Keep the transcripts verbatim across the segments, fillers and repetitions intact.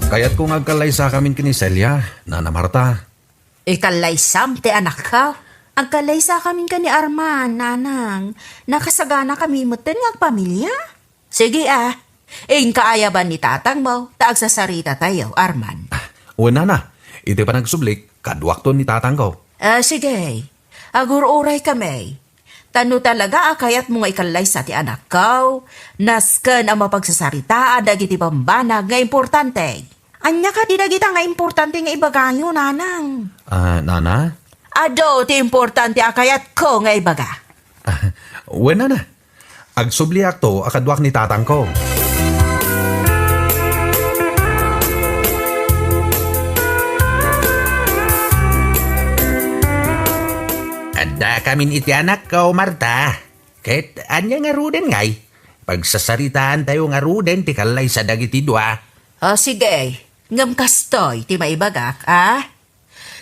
Kayatko nga agkallaysakamin ken ni Celia, Nana Marta. Ikallaysam ti anakko. Agkallaysakamin ken ni Arman, nanang. Nakasaganakamimeten nga agpamilia. Sige, a. Inka ayaban ni tatangmo, ta agsasaritatayo, Arman. Wen, nana. Iti panagsublik, kaduakton ni tatangko. A, sige. Agur-uraykami. Ta no talaga a kayatmo nga ikallaysa ti anakko, nasken a mapagsasaritaan dagiti bambanag nga importante. Ania kadi dagita nga importante nga ibagayo, nanang? A, nana? Adu ti importante a kayatko nga ibaga. Wen, nana. Agsubliakto a kaduak ni tatangko. Addakamin iti anakko, Marta. Ket ania ngaruden ngay? Pagsasaritaantayo ngaruden ti kallaysa dagiti dua. A, sige. Ngem kastoy ti maibagak, a?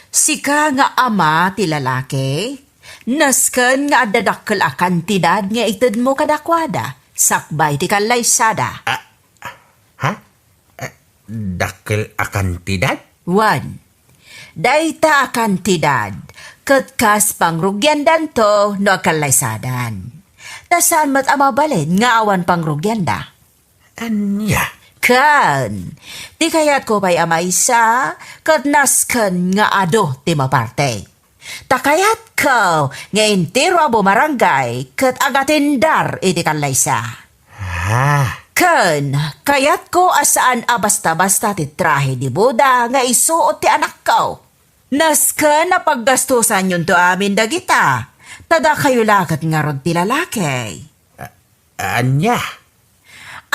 Sika nga ama ti lalaki, nasken nga adda dakkel a kantidad nga itedmo kadakuada sakbay ti kallaysada. A, ha? A, dakkel a kantidad? Wen, dayta a kantidad ket kas pangrugiandanto no agkallaysadan. Ta saan met a mabalin nga awan pangrugianda. Ania? Ken, ti kayatko pay a maysa, ket nasken nga adu ti maparte. Ta kayatko nga entero a bumarangay ket agatindar iti kallaysa. Ah. Ken, kayatko a saan a basta-basta ti trahe de boda nga isuot ti anakko. Nasken a paggastusanyonto amin dagita, ta dakayo la ket ngarud ti lalaki. A-, ania?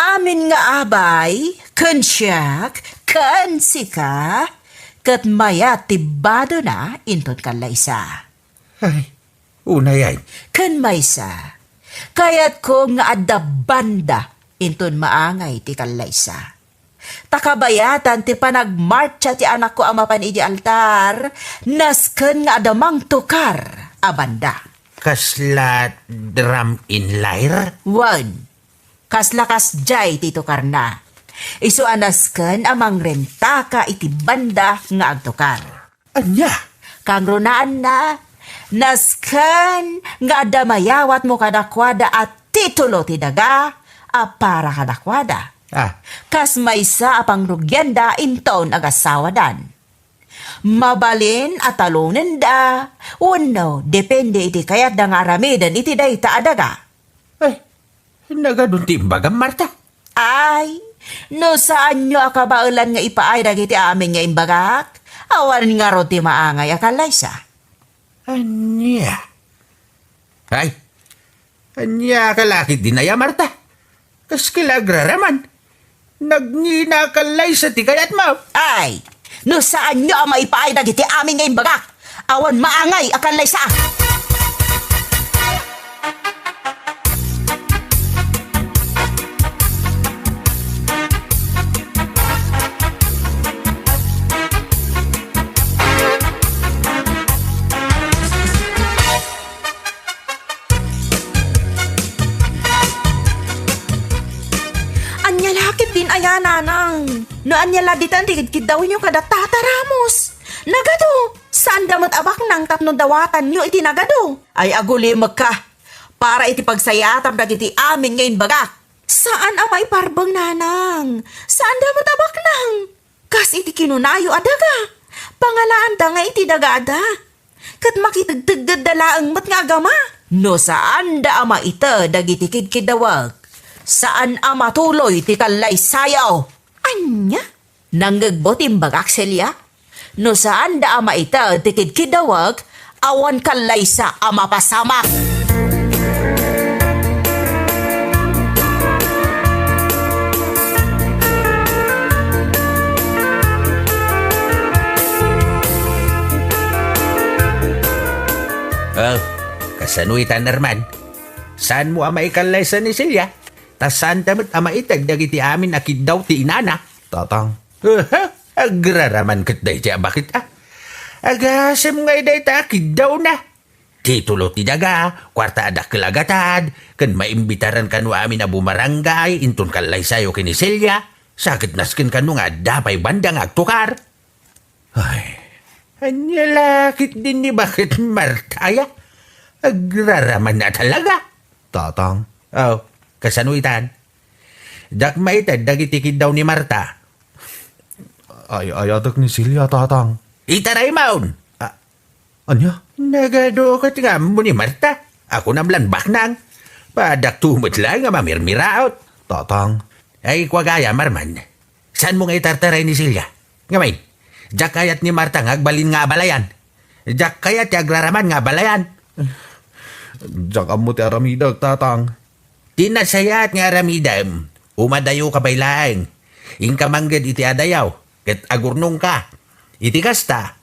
Amin nga abay, ken siak, ken sika, ket mayat ti badona inton kallaysa. Ay, unay, ay. Ken maysa, kayatko nga adda banda inton maangay ti kallaysa. Ta kabayatan ti panagmartsa ti anakko a mapan idi altar, nasken nga adda mangtukar a banda. Kasla drum inlayer? Wen, kasla kasdiay ti tukarna. Isu a nasken a mangrentaka iti banda nga agtukar. Ania? Kangrunaanna, nasken nga adda mayawatmo kadakuada a titulo ti daga a para kadakuada. Ah. Kas maysa a pangrugianda inton agasawadan. Mabalin a talonenda wenno depende iti kayatda nga aramiden iti dayta a daga. Ay, nagadun ti imbagam, Marta. Ay, no saanyo a kabaelan nga ipaay dagiti amin nga imbagak, awan ngarud ti maangay a kallaysa. Ania? Ay, ania ka la ketdin aya, Marta? Kas ka la agraraman. Nagngina a kallaysa ti kayatmo. Ay, no saanyo a maipaay dagiti amin nga imbagak, awan maangay a kallaysa. Ania la ketdin aya, nanang? No ania la ditan ti kidkiddawenyo kada Tata Ramos? Nagadu! Saanda met a baknang tapno dawatanyo iti nagadu. Ay, agulimekka. Para iti pagsayaatam dagiti amin nga imbagak. Saan a maiparbeng, nanang. Saanda met a baknang. Kas iti kinunayo a daga, pangalaanda nga iti dagada. Ket makitegteggedda laeng met nga agama. No saanda a maited dagiti kidkiddawek, saan a matuloy ti kallaysayo. Ania? Nangngegmo ti imbagak, Celia? No saanda a maited ti kidkiddawek, awan kallaysa a mapasamak. Oh, kasano ita, Herman? Saanmo a maikallaysa ni Celia? Ta saanta met a maited dagiti amin a kiddaw ti inana. Tatang. Aha, agraraman ket daydi a baket, a. Agasem ngay dayta a kiddawna. Titulo ti daga, kuarta a dakkel a gatad, ken maimbitaran kano amin a bumarangay inton kallaysayo ken ni Celia. Sakit nasken kano nga adda pay banda nga agtukar. Ay. Ania la ketdin ni baket Marta aya? Agraraman na talaga. Tatang. Oh, kasano itan? Diak maited dagiti kiddaw ni Marta. Ay-ayatek ni Celia, Tatang. Itaraymon! Ah, ania? Nagaduket nga ammo ni Marta. Ako namlan baknang. Padakto met laeng nga mamirmiraot. Tatang. Ay, kua gayam, Arman. Saanmo nga itartaray ni Celia? Ngamin, diak kayat ni Marta nga agbalin nga abalayan. Diak kayat ti agraraman nga abalayan. Diak ammo ti aramidek, Tatang. Ti nasayaat nga aramidem, umadayoka pay laeng. Inka mangged iti adayo, ket agurnongka. Iti kasta,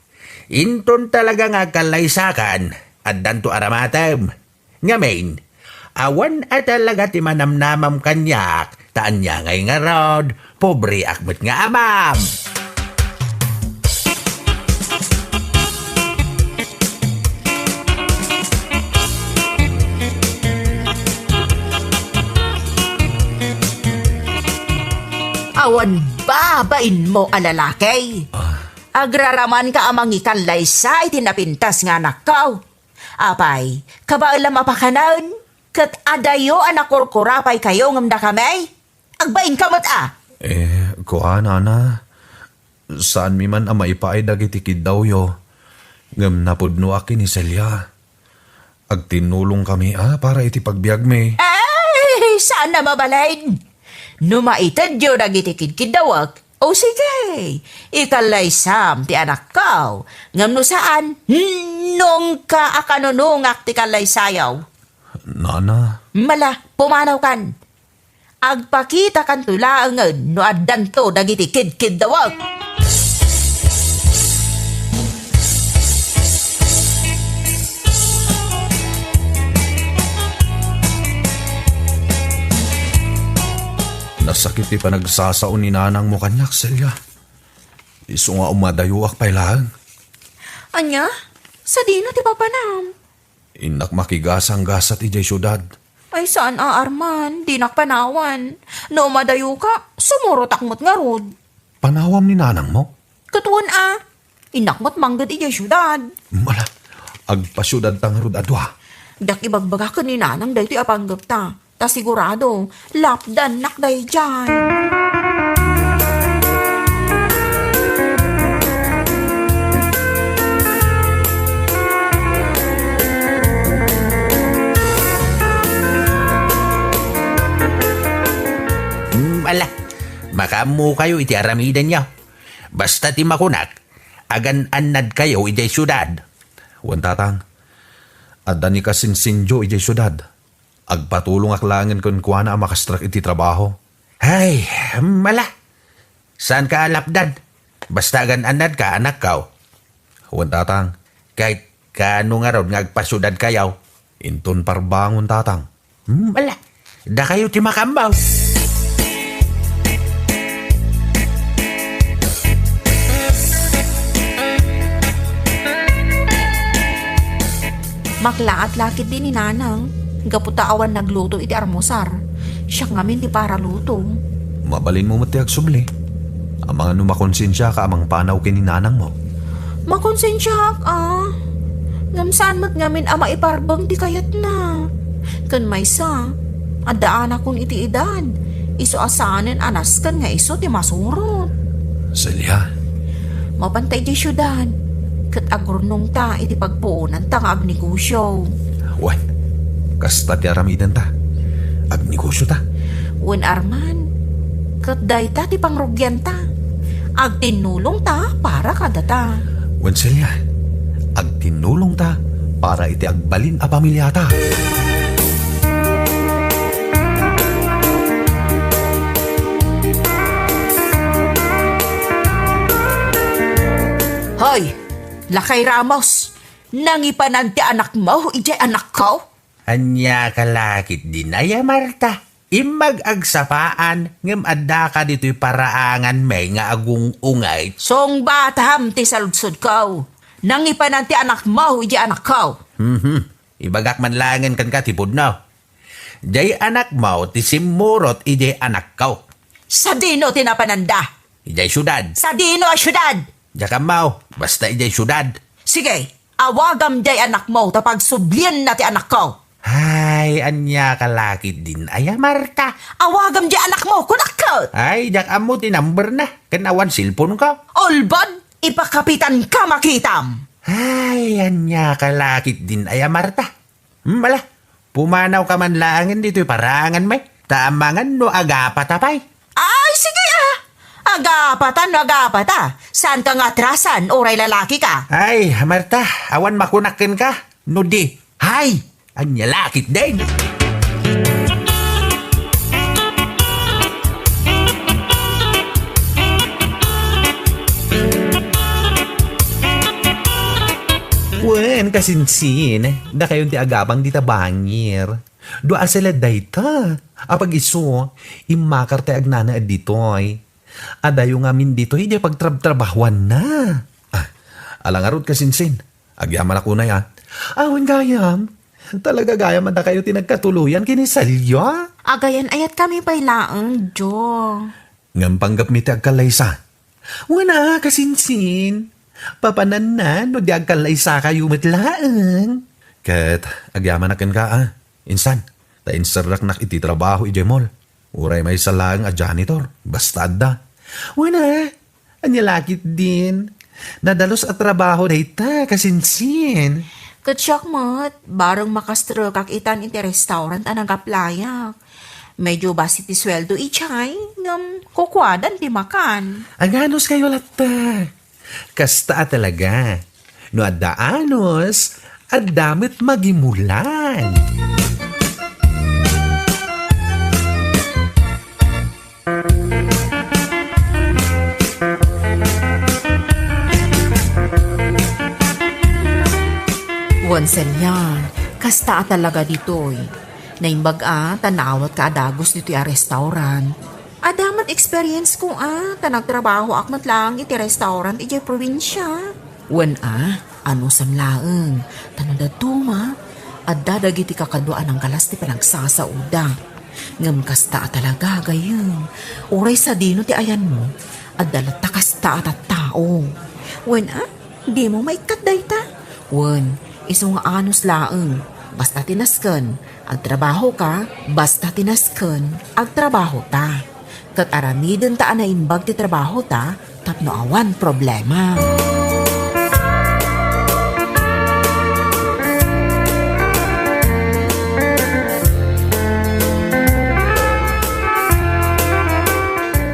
inton talaga nga agkallaysakan, addanto aramatem. Ngamin, awan a talaga ti manamnamam kaniak, ta ania ngay ngarud, pobreak met nga amam. Awan babainmo a lalaki. Ah. Agraramanka a mangikallaysa iti napintas nga anakko. Apay, kabaelam a pakanen, ket adayo a nakurkura pay kayo ngem dakami? Agbainka met a! Eh, kua, Nana, saanmi man a maipaay dagiti kiddawyo, ngem napudnoak ken ni Celia. Agtinnulongkami a para iti pagbiagmi. Ay, saan a mabalin! No maitedyo dagiti kidkiddawek, o sige, ikallaysam ti anakko, ngem no saan, nongka a kanunongak ti kallaysayo. Nana. Mala, pumanawkan. Agpakitakanto laengen no addanto dagiti kidkiddawek. Nasakit ti panagsasao ni nanangmo kaniak, Celia. Isu nga umadayoak pay laeng. Ania? Sadino ti papanam? Innak makigasanggasat idiay siudad. Ay, saan a, Arman, dinak panawan. No umadayoka, sumurotak met ngarud. Panawam ni nanangmo? Ket wen a, innak met mangged idiay siudad. Mala, agpasiudadta ngarud a dua. Diak ibagbaga ken ni nanang daytoy a panggepta. Ta sigurado, lapdannak daydiay. Hmm, ala, makaammokayo iti aramidenyo. Basta ti makunak, agan-annadkayo idiay siudad. Wen, Tatang, adda ni Kasinsindio idiay siudad. Agpatulongak laengen kenkuana a makastrek iti trabaho. Ay, mala. Saanka a lapdan. Basta agan-annadka, anakko. Wen, Tatang. Ket kaano ngarud nga agpasiudadkayo? Inton parbangon, Tatang. Hmm, ala. Dakayo ti makaammo. Maklaat la ketdi ni Nanang, gapu ta awan nagluto iti armusar. Siak ngamin ti paraluto. Mabalinmo met ti agsubli. Amangan no makonsensiaka a mangpanaw ken ni nanangmo. Makonsensiaak a. Ngem saan met ngamin a maiparbeng ti kayatna. Ken maysa, adda anakon iti edad. Isu a saanen a nasken nga isu ti masurot. Celia. Mapanta idiay siudad, ket agurnongta iti pagpuonanta nga agnegosio. Wen, kasta ti aramidenta. Agnegosiota. Wen, Arman, ket dayta ti pangrugianta. Agtinnulongta para kadata. Wen, Celia, agtinnulongta para iti agbalin a pamiliata. Hoy, Lakay Ramos, nangipanan ti anakmo idiay anakko? Ania ka la ketdin aya, Marta? Immag agsapaan, ngem addaka ditoy paraanganmi nga agung-ungayt. Sungbatam ti saludsodko. Nangipanan ti anakmo idiay anakko. Mhm. Ibagak man laengen kenka ti pudno. Diay anakmo ti simmurot idiay anakko. Sadino ti napananda? Idiay siudad. Sadino a siudad? Diak ammo, basta idiay siudad. Sige, awagam diay anakmo ta pagsublienna ti anakko. Ay, ania ka la ketdin aya, Marta? Awagam diay anakmo, kunak ket! Ay, diak ammo ti numberna, ken awan cellphone-ko. Ulbod, ipakapitanka makitam. Ay, ania ka la ketdin aya, Marta? Hmm, ala, pumanawka man laengen ditoy paranganmi, ta amangan no agapata pay. Ay, sige, ah. Agapata no agapata. Saanka nga atrasan, uray lalakika. Ay, Marta, awan makunak kenka. No di, hay, ania la ketdin. Wen, kasinsin, dakayon ti agabang dita bangir. Dua a sila dayta. Apag isu, immakar tay agnanaed ditoy. Adayo ngamin ditoy idiay pagtrabtrabahuanna. Ah, ala ngarud, kasinsin. Agyamanak unay, ah. Awan gayam. Talaga gayam a dakayo ti nagkatuloyan ken ni Celia. Agayan-ayatkami pay laeng, Jo. Ngem panggepmi ti agkallaysa. Wen a, kasinsin. Papananna no di agkallaysakayo met laeng. Ket agyamanak kenka, ah. Insan, ta inserraknak iti trabaho idiay mall. Uray maysa laeng a janitor, basta adda. Wen a, ania la ketdin? Nadalus a trabaho dayta, kasinsin. Ket siak met, bareng makastrekak itan iti restaurant a nag-applyak. Medyo basi ti sueldo idiay, ngem kukuadan ti makan. Aganuskayo latta. Kasta a talaga. No adda anus, adda met magimulan. Wen, Celia, kasta a talaga ditoy. Naimbag a ta naawatka a dagus ditoy a restaurant. Adda met experience ko a, ta nagtrabahoak met laeng iti restaurant idiay probinsia. Wen a, anusam laeng, ta no dadduma, adda dagiti kakadua a nanggalas ti panagsasaoda. Ngem kasta a talaga, gayyem, uray sadino ti ayanmo, adda latta kasta a tattao. Wen a, dimo maikkat dayta? Wen, isu nga anus laeng, basta ti nasken, agtrabahoka, basta ti nasken, agtrabahota. Ket aramidenta a naimbag ti trabahota tapno awan problema.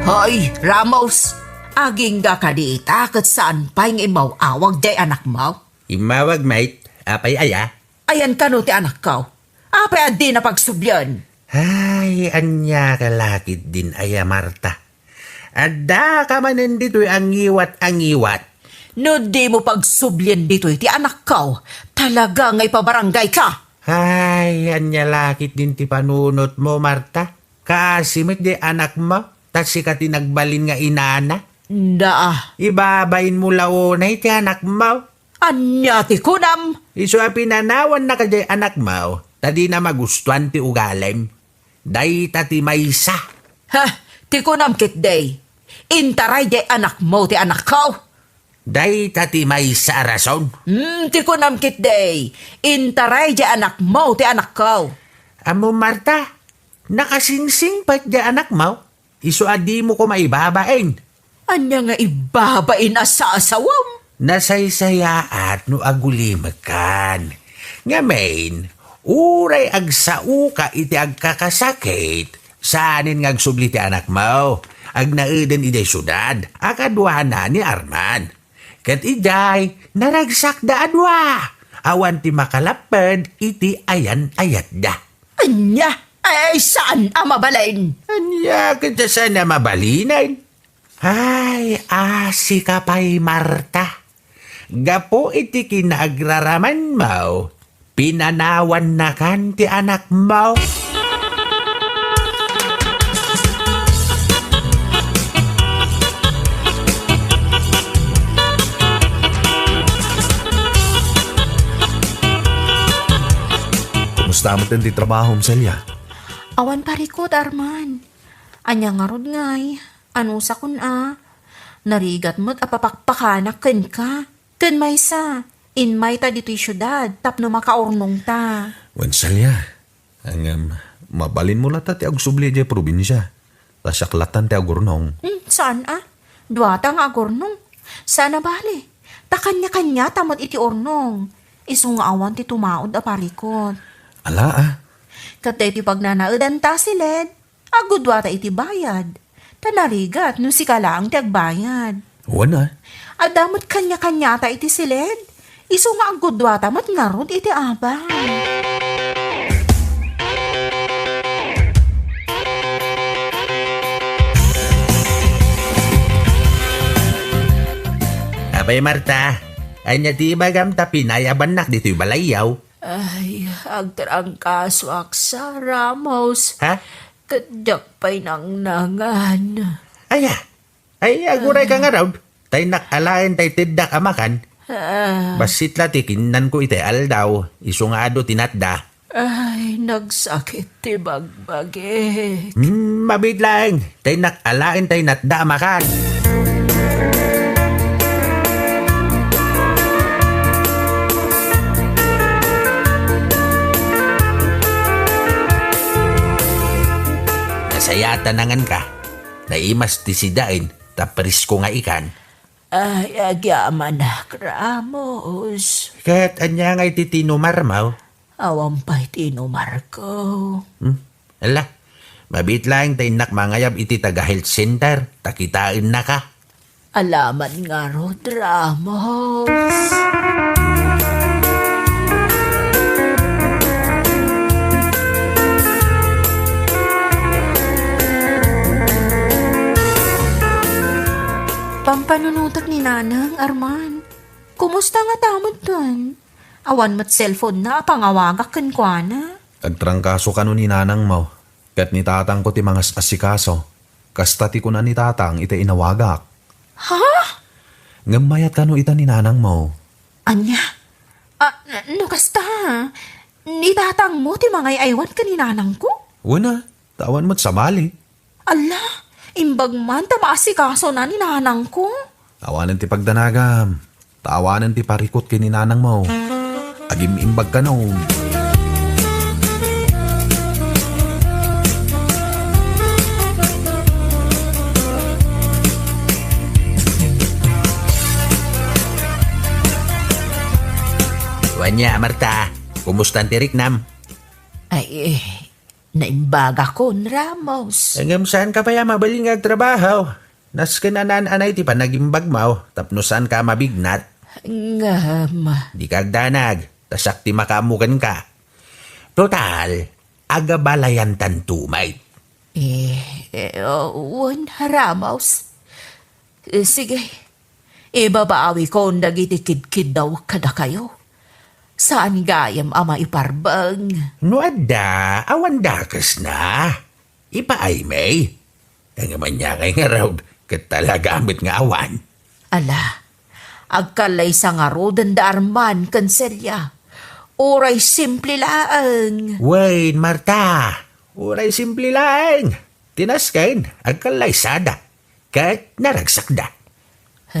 Hoy, Ramos! Agingga kadi ita ket saan pay nga immaw-awag diay anakmo? Immawag, mate. Apay aya? Ayan kano ti anakko? Apay a dina pagsublian? Ay, ania ka la ketdin aya, Marta? Addaka manen ditoy a ngiwat a ngiwat. No dimo pagsublian ditoy ti anakko, talaga nga ipabarangayka. Ay, ania la ketdin ti panunotmo, Marta? Kaasi met diay anakmo, ta sika ti nagbalin nga inana. Daa. Ibabainmo la unay ti anakmo. Ania ti kunam? Isu a pinanawannaka diay anakmo, ta dina magustuan ti ugalim. Dayta ti maysa. Ha? Ti kunam ketdi, intaray diay anakmo ti anakko? Dayta ti maysa a rason. Hmm, ti kunam ketdi, intaray diay anakmo ti anakko? Ammom, Marta, nakasingsing pay diay anakmo? Isu a dimo koma ibabain. Ania nga ibabain a sasawam? Nasaysayaat no agulimekan. Ngamin, uray agsaoka iti agkakasakit, saanen nga agsubli ti anakmo. Agnaeden idiay siudad a kaduana ni Arman. Ket idiay, naragsakda a dua. Awan ti makalapped iti ayan-ayatda. Ania? Ay, saan a mabalin? Ania ket saan a mabalinen? Ay, asika pay, Marta. Gapu iti kinaagraramanmo, pinanawannakan ti anakmo. Kumusta met ti trabahom, Celia? Awan parikut, Arman. Ania ngarud ngay? Anusakon a? Narigat met a papakpakanak kenka. Ken maysa, immayta ditoy siudad tapno makaurnongta. Wen, Celia, ngem mabalinmo latta ti agsubli idiay probinsia. Ta siak lattan ti agurnong. Hmm, saan a? Duata nga agurnong. Saan a bale. Ta kanya-kanyata met iti urnong. Isu nga awan ti tumaud a parikot. Ala a. Ket daytoy pagnanaedanta, Siled, agguduata iti bayad. Ta narigat no sika laeng ti agbayad. Wen a. Adda met kanya-kanyata iti Siled. Isu nga agguduata met ngarud iti abang. Apay, Marta, ania ti ibagam ta pinayabannak ditoy balayyo? Ay, agtrangkasoak sa, Ramos. Ha? Ket diak pay nangnangan. Aya? Ay, aguray ka ngarud. Tay nak alaen tay teddak a makan. Ah. Bassit la ti kinnanko itay aldaw, isu nga adu ti natda. Ay, nagsakit ti bagbagik. Hmm, mabiit laeng. Tay nak alaen tay natda a makan. Nasayaat a nanganka. Naimas ti sidaen, ta presko nga ikan. Ay, agyamanak, Ramos. Ket ania ngay ti tinumarmo? Awan pay tinumarko. Hmm? Ala, mabiit laeng ta innak mangayab iti taga-health center, ta kitaennaka. Alaman ngarud, Ramos. Pampanunotek ni Nanang, Arman. Kumusta ngata met dayta? Awan met cellphone-na a pangawagak kenkuana. Agtrangkaso kano ni nanangmo, ket ni tatangko ti mangas-asikaso. Kasta ti kuna ni tatang iti inawagak. Ha? Ngem mayat kano ita ni nanangmo. Ania? Ah, no kasta, ni tatangmo ti mangay-aywan ken ni nanangko? Wen a, ta awan met sabali. Ala, imbag man ta maasikasona ni nanangko. Awanen ti pagdanagam, ta awanen ti parikut ken ni nanangmo. Agim-imbag kano. Wen a, Marta, kumustan ti riknam? Ay, eh, naimbagakon, Ramos. Ngem saanka pay a mabalin nga agtrabaho. Nasken a naan-anay ti panagimbagmo tapno saanka a mabignat. Ngem. Dika agdanag, ta siak ti makaammo kenka. Total, agabalayantanto met. Eh, eh, wen, Ramos. Eh, sige, ibabawikon dagiti kidkiddawek kadakayo. Saan gayam a maiparbeng. No adda, awan dakesna. Ipaaymi. Ngem ania ngay ngarud, ket talaga met nga awan. Ala, agkallaysa ngaruden da Arman ken Celia. Uray simple laeng. Wen, Marta, uray simple laeng. Ti nasken, agkallaysada. Ket naragsakda.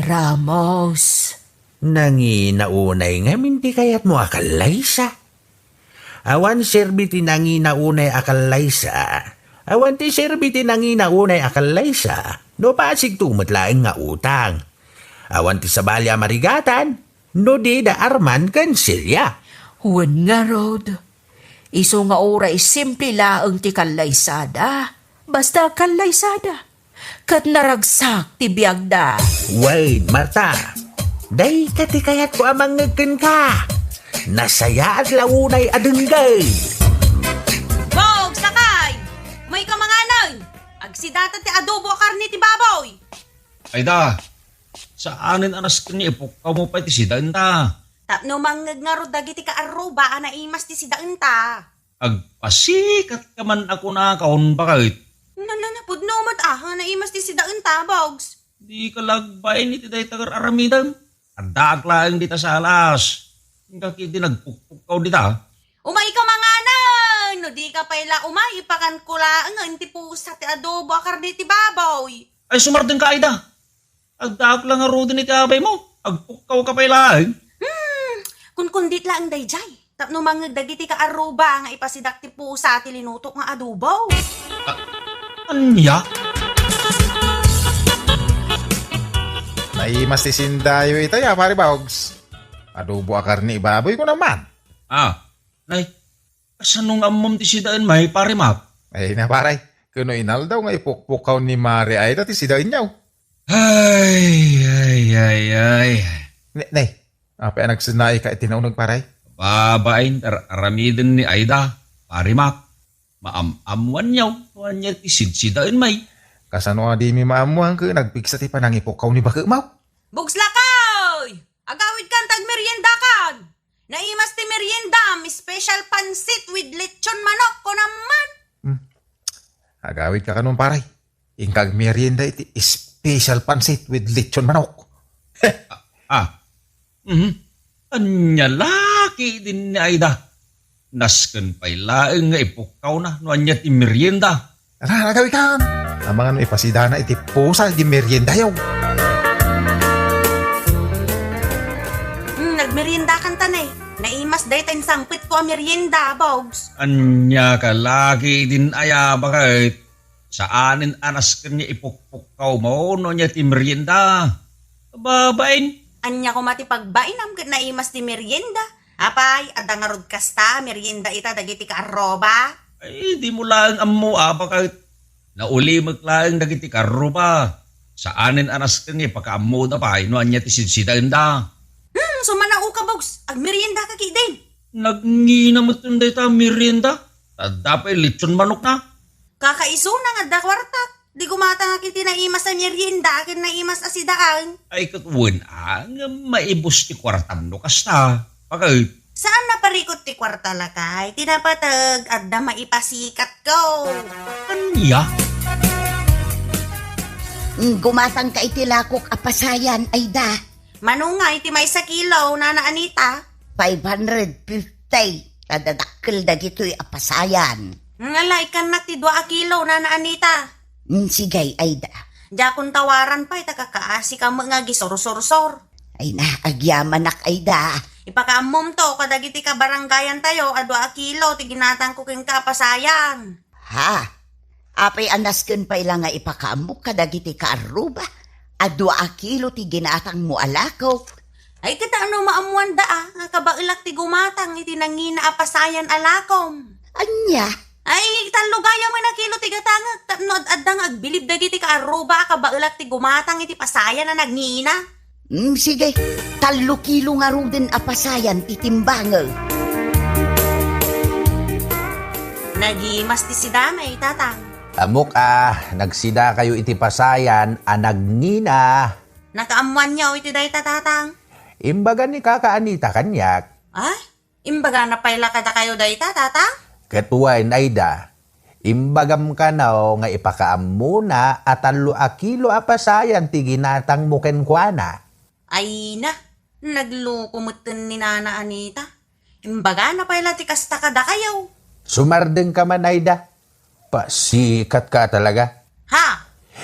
Ramos. Nangina unay ngamin ti kayatmo a kallaysa. Awan serbi ti nangina unay a kallaysa. Awan ti serbi ti nangina unay a kallaysa no pasigto met laeng nga utang. Awan ti sabali a marigatan no di da Arman ken Celia. Wen ngarud, isu nga uray simple laeng ti kallaysada, basta kallaysada. Ket naragsak ti biagda. Wen, Marta, dayta ti kayatko a mangngeg kenka. Nasayaat la unay a denggem. Bog, sakay! Mayka manganen! Agsidata ti adobo a karne ti baboy! Ay da, saanen a nasken nga ipukkawmo pay ti sidaenta. Tapno mangngeg ngarud dagiti kaarruba a naimas ti sidaenta. Agpasikat ka man a kunakon, baket. Nananapudno met a, naimas ti sidaenta, Bogs. Dika la agbain iti dayta nga aramidem. Addaak laeng dita sa alas. Inka ketdi nagpukpukkaw dita. Umayka manganen! Dika pay la umay, ipakanko laeng nga iti pusa ti adobo a karne ti baboy. Ay, sumardengka, Aida. Addaak la ngaruden iti abaymo. Agpukkawka pay laeng. Hmm, kunkundit laeng daydiay. Tapno mangngeg dagiti kaarruba nga ipasidak ti pusa ti linutok nga adobo. Ah, ania? Naimas ti sindayo itay a, Pare Bogs. Adobo a karne baboy, kunam man. Ah, nay, kasano nga ammom ti sidaen may, Pare Mac? Ay na, pare. Kuno inaldaw nga ipukpukaw ni Mare Aida ti sidaenyo. Ay, ay, ay, ay. Ne, ne, apay a nagsennaika iti nauneg, pare? Babain, ar-, aramiden ni Aida, Pare Mac. Maam-ammuanyo no ania ti sidsidaen may. Kasano a dimi maammuan ket nagpigsa ti panangipukkaw ni baketmo? Bugslakaw! Agawidkan ta agmeriendakan! Naimas ti meriendam, special pansit with lechon manok, kunam man. Hmm. Agawidka kanon, pare. Inka agmerienda iti special pansit with lechon manok. Ah. Mhm. Ania la ketdin ni Aida? Nasken pay laeng nga ipukkawna no ania ti merienda. Ala, agawidkan. Amangan no ipasidana iti pusa di meriendayo. Hmm, nagmeriendakan ta ne. Naimas dayta insangpetko a merienda, Bogs. Ania ka la ketdin aya, baket? Saanen a nasken nga ipukpukkawmo no ania ti merienda. Babain. Ania koma ti pagbainam ket naimas ti merienda? Apay, adda ngarud kasta a merienda ita dagiti kaarruba? Ay, dimo laeng ammo, a, baket. Naulimek laeng dagiti kaarruba. Saanen a nasken nga ipakaammoda pay no ania ti sidsidaenda. Hmm, sumanaoka, Bogs. Agmeriendaka ketdin. Nagngina metten dayta a merienda. Adda pay lechon manokna. Kakaisuna nga adda kuartak. Di gumatangak iti naimas a merienda ken naimas a sidaen. Ay, ket wen a, ngem maibus ti kuartam no kasta. Baket. Saan naparikot ti kuarta, lakay? Ti napateg, adda maipasikatko. Ania? Mm, gumatangka iti lakok a pasayan, Aida. Mano nga iti maysa kilo, Nana Anita? Five hundred fifty. Adda dakkel dagitoy a pasayan. Ngala, ikannak ti dua a kilo, Nana Anita. Mm, sige, Aida. Diakon tawaran pay, ta kakaasika met nga agisursursor. Ay na, agyamanak, Aida. Ipakaammomto kadagiti kabarangayantayo a dua a kilo ti ginatangko kenka a pasayan. Ha? Apay a nasken pay la nga ipakaammok kadagiti kaarruba a dua a kilo ti ginatangmo a lakok? Ay, ket no maammoanda a, nga kabaelak ti gumatang iti nangina a pasayan a lakom. Ania? Ay, tallo gayam a kilo ti gatangek, tapno ad-adda nga agbilib dagiti kaarruba a kabaelak ti gumatang iti pasayan a nangina. Mm, sige, tallo kilo ngaruden a pasayan ti timbangek. Nagimas ti sidamay, Tatang. Ammok a, nagsidakayo iti pasayan a nangina. Nakaammoanyo iti dayta, Tatang? Imbaga ni Kaka Anita kaniak. Ay, imbagana pay la kadakayo dayta, Tatang? Ket wen, Aida, imbagam kano nga ipakaammona a tallo a kilo a pasayan ti ginatangmo kenkuana. Ay na, nagloko metten ni Nana Anita. Imbagana pay la ti kasta kadakayo. Sumardengka man, Aida. Pasikatka talaga. Ha?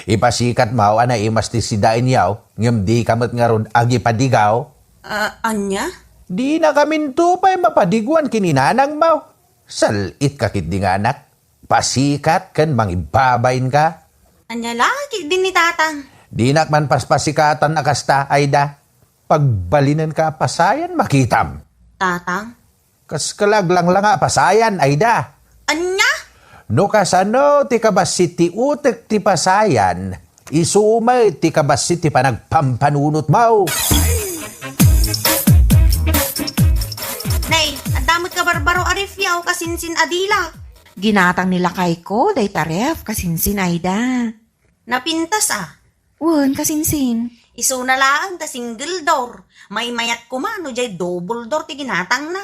Ipasikatmo a naimas ti sidaenyo, ngem dika met ngarud agipadigaw. Ah, ania? Dinakaminto pay mapadiguan ken ni nanangmo. Sal-itka ketdi nga anak. Pasikat ken mangibabainka. Ania la ketdi ni Tatang? Dinak man paspasikatan a kasta, Aida. Pagbalinenka a pasayan, makitam. Tatang? Kas ka la aglanglanga a pasayan, Aida. Ania? No kasano ti kabassit ti utek ti pasayan, isu met ti kabassit ti panagpampanunotmo. Nay, adda met kabarbaro a refyaw, kasinsin a dila. Ginatang ni lakayko dayta ref, kasinsin, Aida. Napintas a. Wen, kasinsin. Isuna laeng ta single door. Maymayat koma no diay double door ti ginatangna.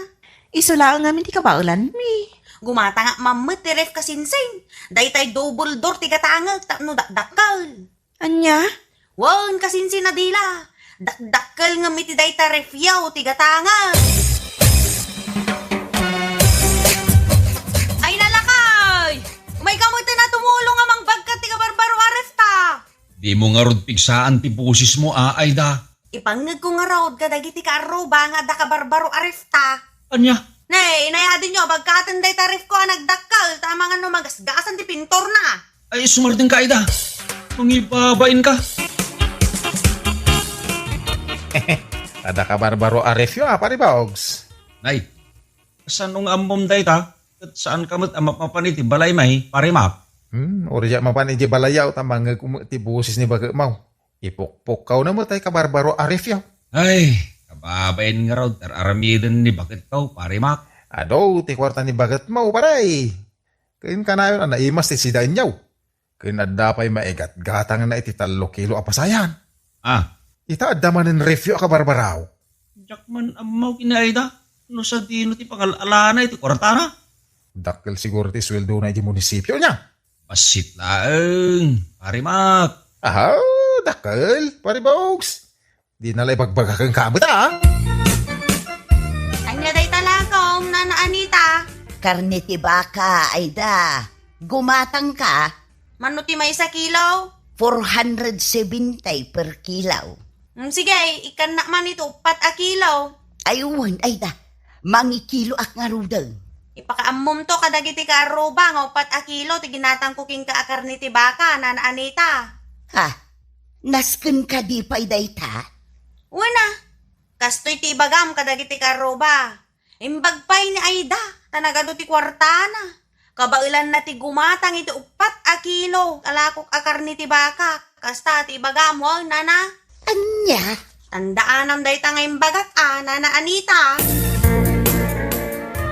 Isu laeng ngamin ti kabaelanmi. Gumatangak man met ti ref, kasinsin. Daytay double door ti gatangek tapno dakdakkel. Ania? Wen, kasinsin a dila. Dakdakkel ngem iti dayta refyaw ti gatangek. Ay na Dimo ngarud pigsaan ti bosesmo, a, Aida. Ipangngegko ngarud kadagiti kaarruba nga adda kabarbaro a ref ta. Ania? Ne, inayadinyo, bagkaten dayta refko a nagdakkel, ta amangan no magasgasan ti pinturna. Ay, sumardengka, Aida. Mangibabainka. Adda kabarbaro a refyo, a, Pare Bogs. Nay, kasano nga ammom dayta? Ket saanka met a mapmapan iti balay, may, Pare Mac? Hmm, uray diak mapan iti balayyo, ta mangngegko met ti boses ni baketmo. Ipukpukkaw na met ay kabarbaro a refyo. Ay, kababain ngarud, ar-aramiden ni baketko, Pare Mac. Adu, ti kuarta ni baketmo, pare. Ken kanayon a naimas ti sidaenyo. Ken adda pay maigatgatangna iti tallo kilo a pasayan. Ah. Ita adda manen refyo a kabarbaraw. Diak man ammo ken ni Aida no sadino ti pangal-alana iti kuartana. Dakkel siguro ti sueldona iti munisipio, ania? Bassit laeng, Pare Mac. Aha, dakkel, Pare Bogs. Dina la ibagbaga kenka met, a. Ania dayta laeng, Nana Anita? Karne ti baka, Aida. Gumatangka? Mano ti maysa kilo? Four hundred seventy per kilo. Mm, sige, ikkannak man iti uppat a kilo. Ay, wen, Aida. Mangikiloak ngaruden. Ipakaammomto kadagiti kaarruba nga uppat a kilo ti ginatangko kenka a karne ti baka, Nana Anita. Ha? Nasken kadi pay dayta? Wen a, kastoy ti ibagam kadagiti kaarruba. Imbag pay ni Aida, ta nagadu ti kuartana. Kabaelanna ti gumatang iti uppat a kilo a lakok a karne ti baka. Kasta ti ibagam, wen, Nana? Ania? Tandaanam dayta nga imbagak, a, Nana Anita.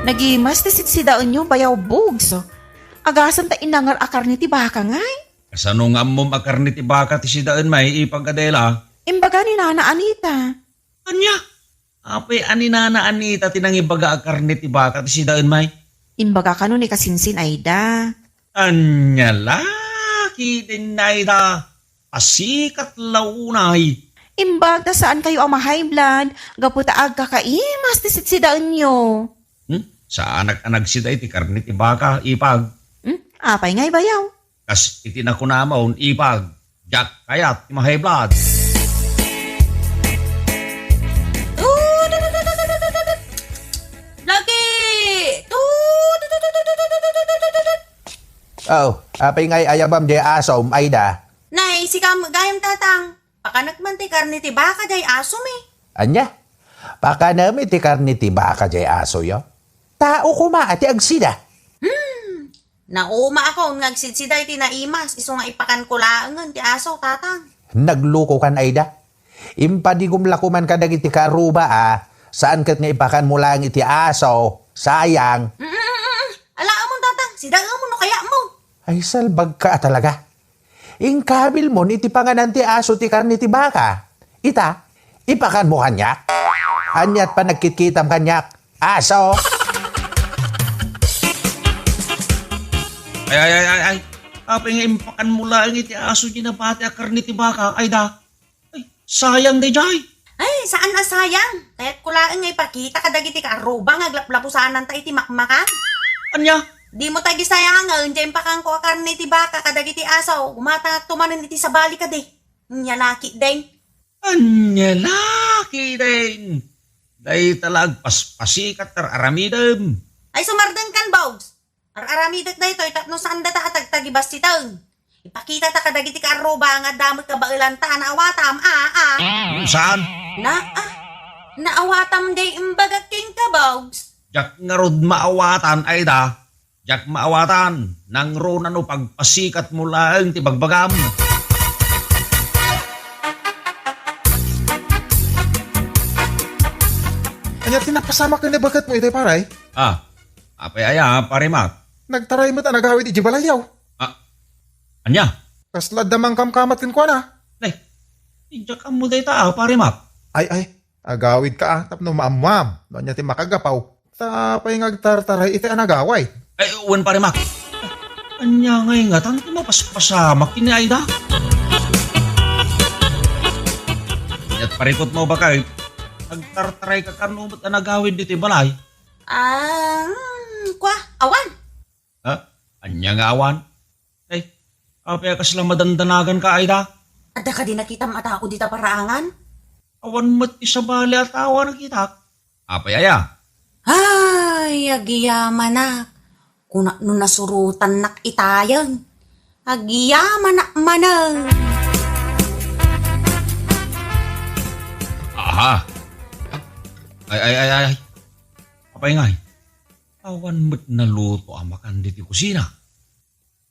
Nagimas ti sitsidaenyo, Bayaw Bogs. Agasem ta inangar a karne ti baka, ngay? Kasano nga ammom a karne ti baka ti sidaen, may, Ipag Adela? Imbaga ni Nana Anita. Ania? Apay a ni Nana Anita ti nangibaga a karne ti baka ti sidaen, may? Imbaga kano ni kasinsin, Aida. Ania la, kidin, Aida. Pasikat la unay. Imbag ta saankayo a ma-high blood, gapu ta agkakaimas ti sitsidaenyo. Hmm? Saanak a nagsida iti karne ti baka, Ipag. Hmm? Apay ngay, Bayaw? Kas iti nakunamon, Ipag, diak kayat ti ma-high blood. Lagi! Oh, apay ngay ayabam diay asom, Aida? Nay, sika gayam, Tatang. Pakanek man ti karne ti baka diay asom, eh. Ania? Pakanem iti karne ti baka diay asoyo? Tao koma a ti agsida. Hmm. Naumaakon nga agsidsida iti naimas, isu nga ipakanko laengen ti aso, Tatang. Naglukokan, Aida. Impadigom la koman kadagiti kaarruba a, saan ket nga ipakanmo laeng iti aso, sayang. Mm, mm, mm, mm. Alaemon, Tatang, sidaemon no kayatmo. Ay, salbagka a talaga. Inkabilmon iti panganan ti aso ti karne ti baka. Ita, ipakanmo kaniak? Aniat panagkitkitam kaniak? Aso! Ay, ay, ay, ay, ay. Apay nga impakanmo laeng iti aso diay nabati a karne ti baka, Aida? Ay, sayang daydiay. Ay, saan a sayang. Kayatko laeng nga ipakita kadagiti kaarruba nga aglaplapusananta iti makmakan. Ania? Dimo ta gisayangen diay impakanko a karne ti baka kadagiti aso. Gumatangakto manen iti sabali kadi. Ania la ketdin? Ania la ketdin? Dayta la agpaspasikat ti ar-aramidem. Ay, sumardengkan, Bogs. Ar-aramidek daytoy tapno saandata a tagtagibassiten. Ipakitata kadagiti kaarruba nga adda met kabaelanta a naawatam, a, a. Saan? Na, a. Naawatam diay imbagak kenka, Bogs. Diak ngarud maawatan, Aida. Diak maawatan. Nangruna no pagpasikatmo laeng ti bagbagam. Ania ti napasamak ken ni baketmo iti, pare? Ah, apay aya, Pare Mac? Nagtaray met a nagawid idiay balayyo. Ah, ania? Kasla adda mangkamkamat kenkuana. Nay, diak ammo dayta, ah, Pare Mac. Ay, ay, agawidka, ah, tapno maammoam no ania ti makagapu. Ta apay nga agtartaray iti a nagawid? Ay, wen, Pare Mac. Ania ngay ngatan ti mapaspasamak ken ni Aida? Ket parikutmo, baket, agtartarayka kano met a nagawid ditoy balay? Ah, hmm, kua, awan. Ha? Ania nga awan? Ay, apay a kasla madandanaganka, Aida? Adda kadi nakitam a tao dita paraangan? Awan met ti sabali a tao a nakitak. Apay aya? Ay, agyamanak. Kunak no nasurotannak itayen. Agyamanak manen. Aha. Ay, ay, ay, ay. Apay ngay? Awan met naluto a makan diti kusina.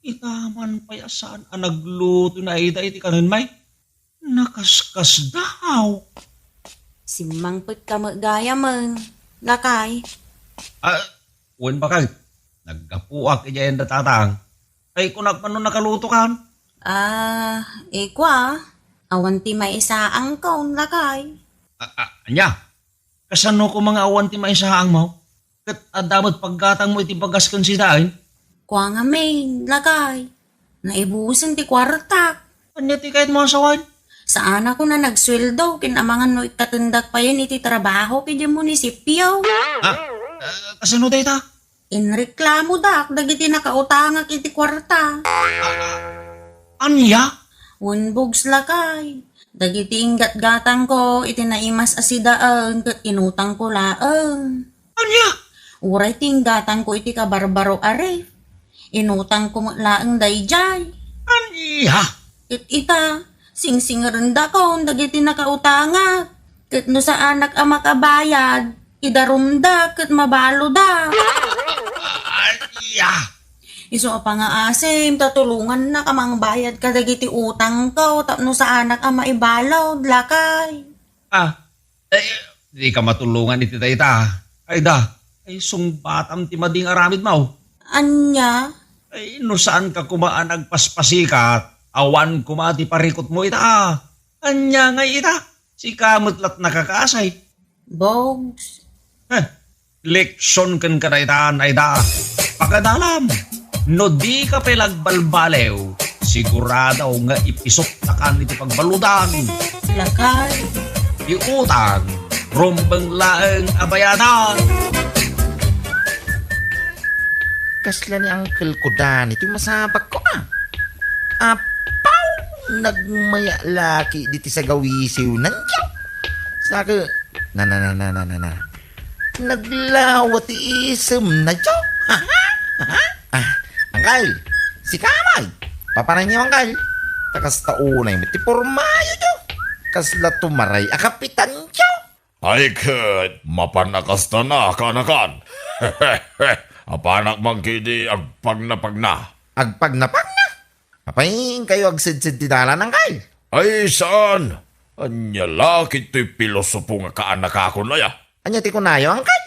Ita man pay a saan a nagluto ni Aida iti kanen, may? Nakaskasdaaw. Simmangpetka met gayamen, lakay. Ah, wen, bakay. Naggapuak idiay anda tatang. Ay, kunak man no nakalutokan. Ah, ikwa, awan ti maisaangkon, lakay. Ah, ah, ania? Kasano koma nga awan ti maisaangmo? Ket adda met paggatangmo iti bagas ken sidaen? Kua ngamin, lakay. Naibusen ti kuartak. Ania ti kayatmo a sawen? Saanak a nagsueldo ken amangan no ikkatendak payen iti trabahok idiay munisipio. Ha? Ah, kasano dayta? Inreklamodak dagiti nakautangak iti kuarta. Ania? Wen, Bugs, lakay. Dagiti inggatgatangko iti naimas a sidaen ket inutangko laeng. Ania? Uray ti inggatangko iti kabarbaro a ref, inutangko met laeng daydiay. Ania? Ket ita, singsingerendakon dagiti nakautangak. Ket no saanak a makabayad, idarumda ket mabaloda. Ania? Isu a pangngaasim ta tulongannak a mangbayad kadagiti utangko tapno saanak a maibalod, lakay. Ah, eh, dika matulongan iti dayta. Ay da, ay sungbatam ti madi nga aramidmo. Ania? Ay, no saanka koma a nagpaspasikat, awan koma ti parikutmo ita. Ania ngay ita? Sika met la't nakakaasay. Bogs. Heh, leksion kenka dayta, Nay da. Pagadalam, no dika pay nagbalbaliw, sigurado nga ipisuktakan iti pagbaludan. Lakay. Ti utang, rumbeng laeng a bayadan. Kasla ni Uncle ko, Danny, ti masapakko, a. Apaw! Nagmaya laki diti sagawisiw nandiyo. Saka, na, na, na, na, na, na, na. Naglawa ti isemna, diyo. Ah, Uncle, sika may. Paparanyo, Uncle. Ta kasta unay met ti pormayo, diyo. Kasla tumaray a kapitan, diyo. Ay ket, mapan a kasta na, kaanakan. Apanak man ketdi agpagnapagna. Agpagnapagna? Apay, inkayo agsedsed ti dalan, Uncle? Ay, saan? Ania la ketdi toy pilosopo nga kaanakakon aya? Ania ti kunayo, Uncle?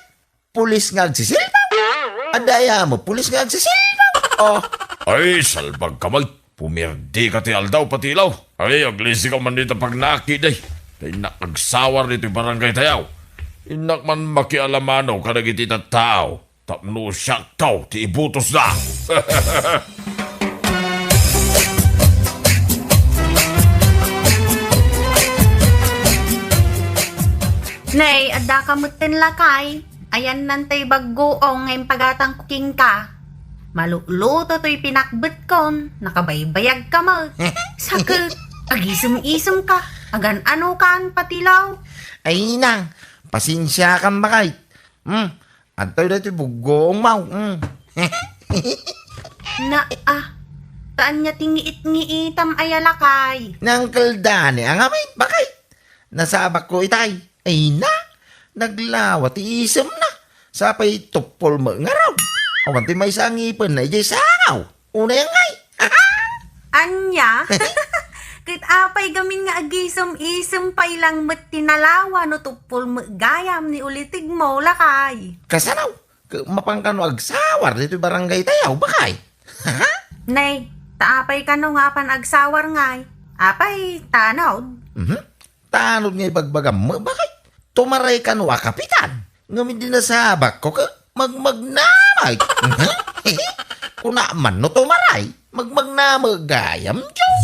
Pulis nga agsisilpaw? Adda aya met pulis nga agsisilpaw? Oh. Ay, salbagka met. Pumirdika ti aldaw, patilaw. Ay, aglisika man dita pagnaak ketdi. Ta innak agsawar ditoy barangay tayo. Innak man makialamano kadagiti tattao. Tapno siakto ti ibutosda. Nay, adda ka metten, lakay. Ayanna tay baggoong nga impagatangko kenka. Malukluto toy pinakbetkon, nakabaybayag ka met. Sakit, agisem-isem ka, agan-ano kaan patilaw. Ay, nang, pasensiakan, bakay. Hmm, adtoy daytoy buggoong maw. Hmm. Na, ah, taan niya ti ngiit-ngiitam aya, lakay. Nang keldani, angamit, bakay. Nasabakko itay. Ay na, naglawa ti isemna. Sapay tuppol met ngarud. Awan ti maysa a ngipenna idiay sangaw. Unay ngay. Ania? Ket apay gamin nga agisem-isem pay lang met ti nalawa no tuppol met gayam ni ulitegmo, lakay. Kasano? Ket mapan kano agsawar ditoy barangay tayo, bakay? Nay, ta apay kano nga apan agsawar ngay? Apay tanod? Mhm. Tanod nga ibagbagam met, bakay? Tumaray kano a kapitan. Ngem idi nasabakko ket magmagnamay. Kuna man no tumaray, magmagnamay gayam, Diyos.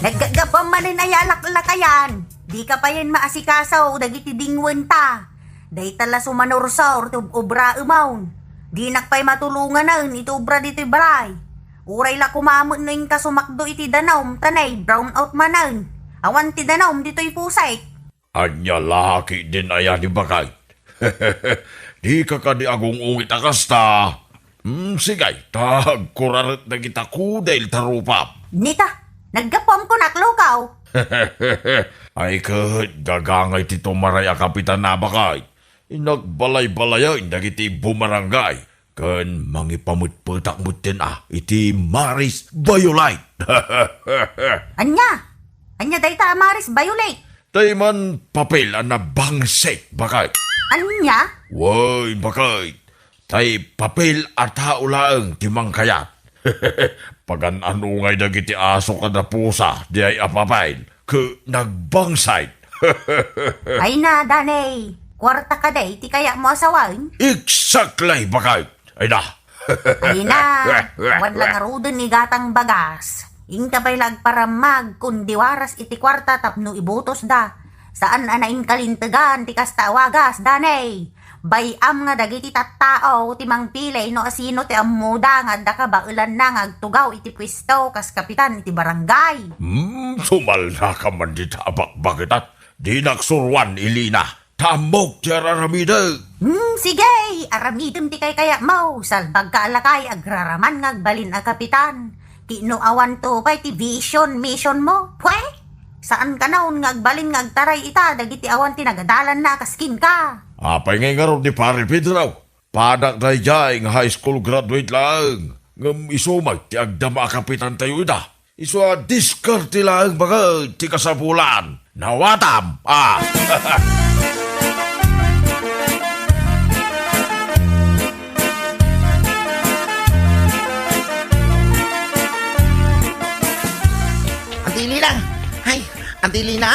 Naggaggap manen aya a laklakayan. Di ka pay Maasikaso dagiti dingwenta. Dayta la sumanursor ti ob-obraemon. Dinak pay matulonganen iti obra ditoy balay. Uray la koma met no inka sumakdo iti danum, ta nay, brown out manen. Awan ti danum ditoy pusek. Ania la ketdin aya ni Bakay? Dika kadi agung-ungit a kasta? Hmm, sige, ta agkuraret dagita kudel ta rupam. Nita, naggapuam kunak, lukaw. Ay ket, gagangay ti tumaray a kapitan a Bakay. Inagbalay-balayen dagiti bumarangay. Ken mangipametpetak metten a iti Maris Violet. Ania? Ania dayta a Maris Violet? Tay man papel a nabangsit, Bakay. Ania? Wen, Bakay. Tay papel a tao laeng ti mangkayat. Pagan-anungay dagiti aso kada pusa, diay a papel. Ket nagbangsit. Ay na, Danay. Kuarta kadi ti kayatmo a sawen? Exactly, Bakay. Ay na. Ay na. Awan la ngaruden igatang bagas. Inka pay la agparammag, kundi waras iti kuarta tapno ibutosda. Saan a nainkalintegan ti kasta a wagas, Danay. Bay-am nga dagiti tattao ti mangpili no asino ti ammoda nga adda kabaelanna nga agtugaw iti puesto kas kapitan iti barangay. Hmm, sumalnaka man dita a bakbakitan. Dinak suruan, Elena. Ta ammok ti ar-aramidek. Hmm, sige, aramidem ti kaykayatmo. Salbagka a lakay agraraman nga agbalin a kapitan. Ti no awanto pay ti vision, mission mo, pwe? Saan ka naon nga agbalin nga agtaray ita dagiti awan ti nagadalanna a kas kenka? Apay ngay ngarud ni Pare Pedro? Padak daydiay nga high school graduate laeng, ngem isu met ti agdama a kapitantayo ida. Isu a diskarte laeng baket ti kasapulan. Nawatam, a! Auntie Lina! Ay, Auntie Lina!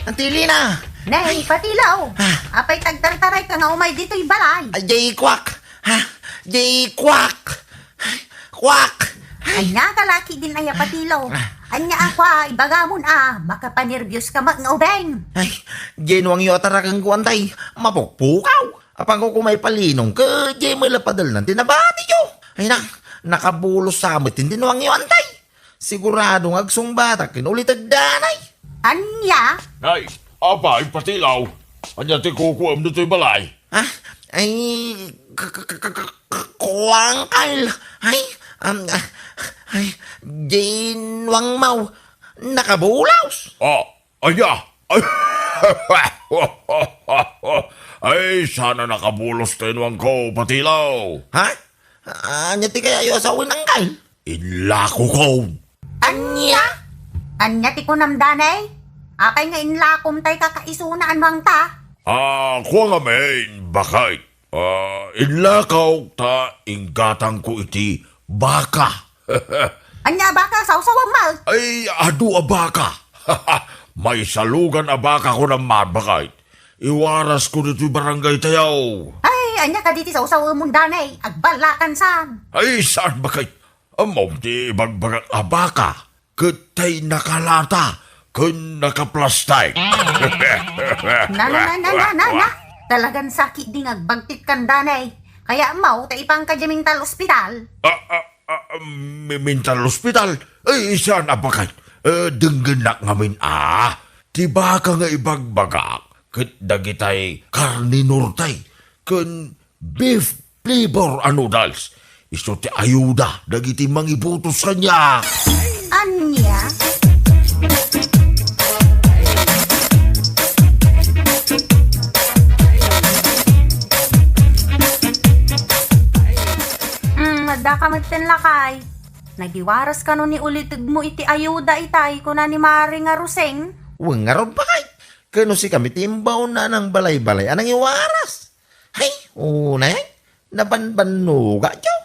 Auntie Lina! Nay, Patilaw! Ah. Apay ti agtartarayka nga umay ditoy balay? Ay, jay kwak! Ha? Jay kwak! Kwak! Ay. Ania ka la ketdin aya, Patilaw? Ah. Ania a kua, ibagamon a, makapanerbios ka met nga ubing. Ay, jay nuangyo a tarakenko, Antay, mapukpukaw. Apanko koma ipalinong ket jay met la padalnan ti nabatiyo. Ay na, nakabulos sa met ti nuangyo, Antay. Sigurado nga agsungbatak ken uliteg danay. Ania? Nay, apay, Patilaw? Ania ti kukuam ditoy balay? Ah, ay, k-, k-, k-, k-, k-, kuan, Kyle. Ay, um, ah, ay, di nuangmo. Nakabulos. Ah, ania? Ay, ay, sana nakabulos ti nuangko, Patilaw. Ha? Ania ti kayayo a sawen, Kyle? Inlakokon. Ania? Ania ti kunam, Danay? Apay nga inlakom tay kakaisuna a nuangta? Ah, kua ngamin, baket. Ah, inlakok ta inggatangko iti baka. Ania a baka, sawsawam met? Ay, adu a baka. Maysa lugan a baka kunam man, baket. Iwarasko ditoy barangay tayo. Ay, ania kadi ti sawsawamon, Danay? Agballakan san? Ay, saan, baket? Ammom ti ibagbagak a baka, ket tay nakalata ken nakaplastik. Na, na, na, na, na, na, na. Talagan sa ketdi nga agbagtit kan, Danay. Kayatmo ta ipanka diay mental hospital? Ah, ah, ah, mi-, mental hospital? Ay, saan a baket? Eh, denggennak ngamin a. Ti baka nga ibagbagak, ket dagitay karne norte, ken beef flavor a noodles. Isu ti ayuda dagiti mangibutos kaniak. Ania? Hmm, adda ka metten, lakay. Nagiwaras kano ni ulitegmo iti ayuda itay, kuna ni Mari nga Roseng? Wen ngarud, baket. Ken no sikami ti imbaonna a nangbalay-balay a nangiwaras. Hay, unay, nabanbannogayo.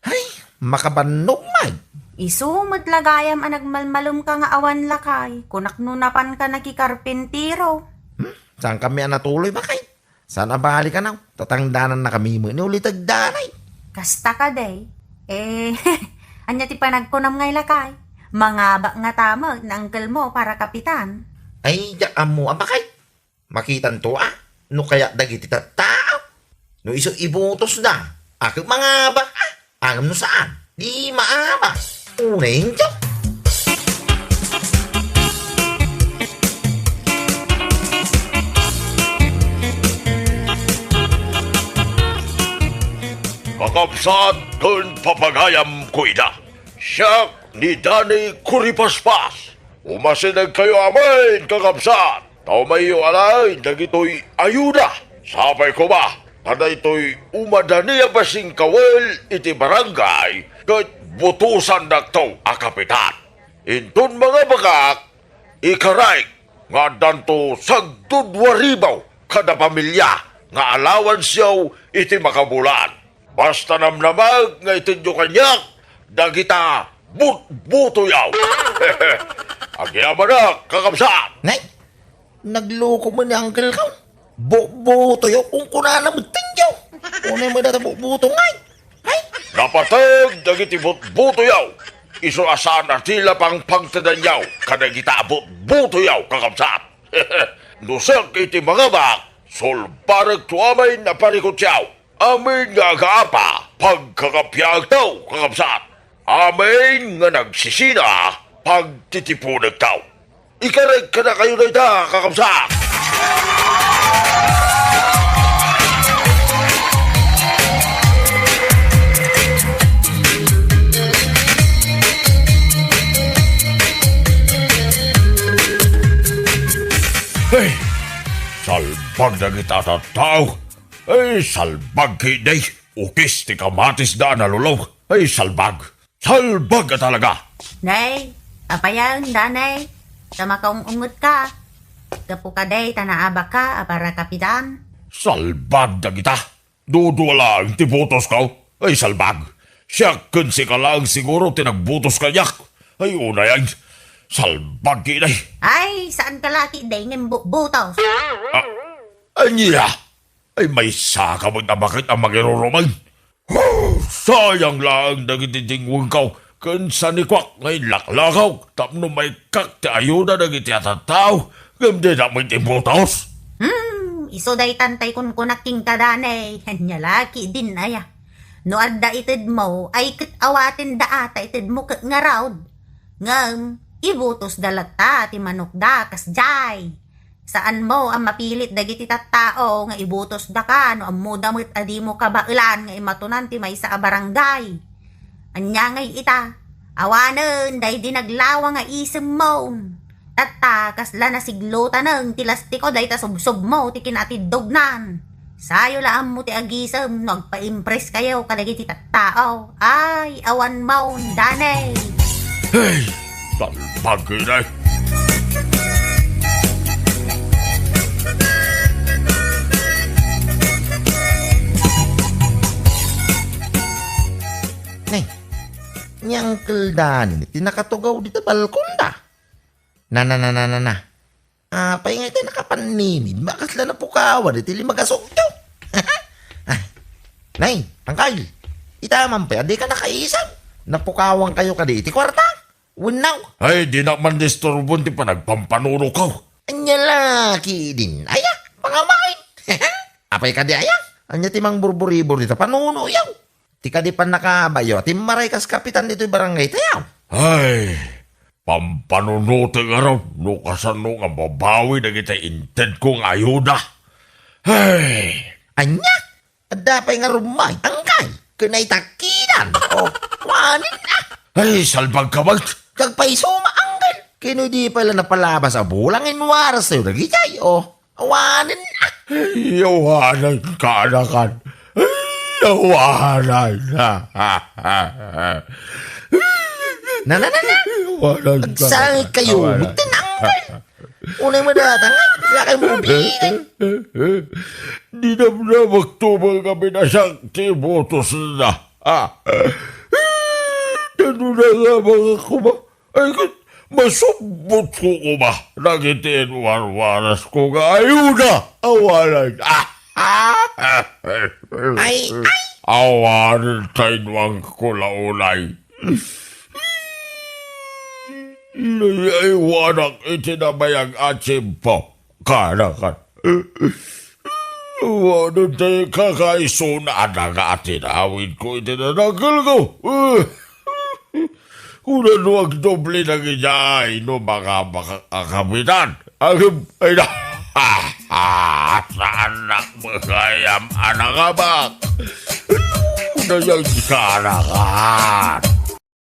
Hay, makabannog met. Isu met la gayam a nagmalmalumka nga awan lakay, kunak no napanka nakikarpintero. Hmm, saankami a natuloy, baket? Saan a bali kano, tatangdanannakami met ni uliteg danay. Kasta kadi? Eh, ania ti panagkunam ngay, lakay? Mangabak ngata met ni uncle mo para kapitan? Ay, diak ammo a, baket. Makitanto a, no kayat dagiti tattao. No isu ibutosda, a ket mangabak a, ngem no saan, di maabak. Unayenyo. Kakabsat ken papagayam ko ida. Siak ni Danny Kuripaspas. Umasidegkayo amin, kakabsat, ta umayyo alaen dagitoy ayuda. Sapay koma, ta daytoy umadani a basingkawen iti barangay ket butosandakto a kapitan. Inton mangabakak, ikarek nga addanto sagdudua ribu kada pamilia nga alawansyo iti makabulan. Basta namnamaek nga itedyo kaniak dagita butbutoyaw. Agyamanak, kakabsat! Nay, nagloko man ni uncle ko. Butbutoyaw, kunkunana met tenyo. Unay met data butbuto ngay. Ay! Napateg dagiti butbutoyaw. Isu a saan a tila pangpangtedanyaw kadagita butbutoyaw, kakabsat. No siak iti mangabak, sulbarekto amin a parikutyaw. Amin nga agaapa, pagkakapiagtaw, kakabsat. Amin nga nagsisina, pagtitipunektaw. Ikarek kadakayo dayta, kakabsat. Hey! Salbag dagita tattao. Ay, salbag kidi. Ukis ti kamatisda a nalulaw. Ay, salbag. Salbag a talaga. Nay, apayen, Danny? Ta makaung-ungetka. Gapu kadi ta naabakka a para kapitan. Salbag dagita. Dudua laeng ti butosko. Ay, salbag. Siak ken sika laeng siguro ti nagbutos kaniak. Ay, unayen. Salbag kidi. Ay, saanka la kidi ngem butbutos. Ah, ania? Ay, maysaka met a baket a mangirurumen. Huh! Sayang laeng dagiti dingwengko ken sanikuak nga inlaklakaw tapno maikkak ti ayuda dagiti a tattao ngem dida met ibutos. Hmm, isu daytan tay kunkunak kenka, Danny. Ania la kidin aya? No adda itedmo, ay ket awaten da a ta itedmo ket ngarud. Ngem, ibutosda latta ti manokda kasdiay. Saanmo a mapilit dagiti tattao nga ibutosdaka no ammoda met a dimo kabaelan nga imatonan ti maysa a barangay. Ania ngay ita? Awanen daydi naglawa nga isemmo. Tatta, kasla nasiglotanen ti lastiko dayta subsobmo ti kinatiddognan. Sayo la ammo ti agisem no agpaimpreskayo kadagiti tattao. Ay, awanmo, Danny! Hey! Talbag, Inay! Nay, ni Uncle Danny ti nakatugaw dita balkonda. Na, na, na, na, na, na. Apay nga iti nakapannimid, makasla napukawan iti lima gasokyo. Ay, nay, angkal, ita man pay, adika nakaisag. Napukawan kayo kadi iti kuarta? Wenno? Ay, di na man disturbon ti panagpampanunok ko. Anya laki din, ayak, pangamain. Apay kadi ayak? Anya ti mangburburibor ita panuno yaw? Ti kadi pannakabayo, ti maray kas kapitan ditoy barangay tayaw. Ay, pampanunotek ngarud no kasano nga mabawi dagiti intedko nga ayuda. Ay! Anya? Adda pay nga rummay, angkay, ken naitakkidan. O, wanen, ah. Ay, salbag ka, Bart. Kagpayso, maanggal. Kino di pala napalabas a bulang inwaras tayo dagijay, o. Awanen, ah. Ay, awanen, kaanakan. Ay, awanen. Na, na, na, na. Awanen, Agsangit kayo, awanen. Buti na, anggal. Unay madata nga, kaya kayo maubingay. Dinamdamakto, mga kabinasang, ti botos na. Ah. Tanuna nga, mga kuma. Ay, kat-, masubbot ko kuma. Nagiti warwaras ko nga ayuda. Awanan. Ah. Ay, ay. Awanan tayo ang kulaunay. Naiwanak iti nabayag a tiyempo. Kanakan. Wadon tayo kakaisuna a daga a tinawid ko iti nadakkel ko. Kuna no agdoble na kitaay no maka-, maka-, kapitan. Agim, ay na. Saan na magayam a nakabak? Nayag ka na ka.